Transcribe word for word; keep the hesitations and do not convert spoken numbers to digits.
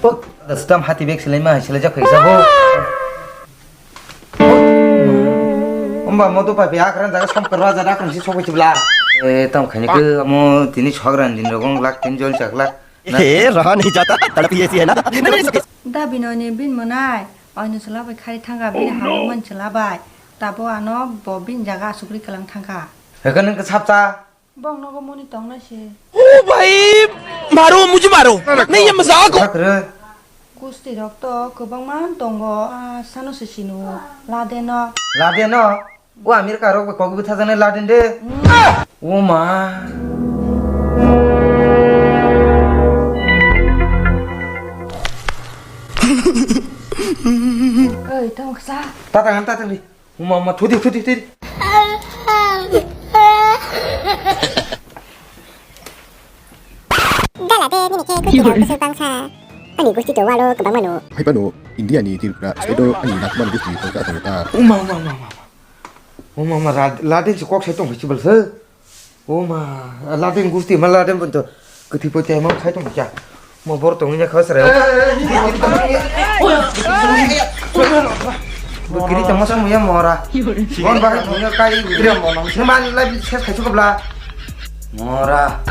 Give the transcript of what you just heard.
Pok, da stam hati bag silai ma, silai jak khaisa bo. Umba moto pai pai akran jaga som karwa jada akran si sokoi chibla. Eh, tam khaini ke amo tini sogran din rogong lak tin jol chak lak. Eh, raha nahi jata, tadap ye si hai na. Da Binoyni bin monai, oino chwla bai khari thanga bin hamuk man chwla bai. Tabo ano bo bin jaga asukri kalang thangkha. Hekhe nang ke sapta. Bong nogo moni tongna se. ओ भाई, मारो, मुझे मारो। नहीं, ये मजाक हो। Sakre. Gusti rok to kwbangma tongo, ah, sano se sino, Laden no. Laden no? O America rok bai kok bwtha jani Laden de. Hmm. O ma. Oi, tong sa. Tata han tata ni. Uma, uma, thudi, thudi, thudi. Gala de, nini khe gusti rok bwswk bangsa. Ani gusti to walo kwbangma no. Hai phano India ni Tripura state o ani nakman gusti tongsa tongta. Uma, uma, uma, uma. Uma, uma, Lad-, Laden si kok sai tong phai chibal se. O ma, Laden gusti ma Laden bunto kwthwi poi tei ma khai tong kya. Mo bor tong nya khasre. Bo kiri tong ma song ya mora. Bon ba tong ya kai gudri mo nang. Sima lai bi ses khai chukabla. Mora.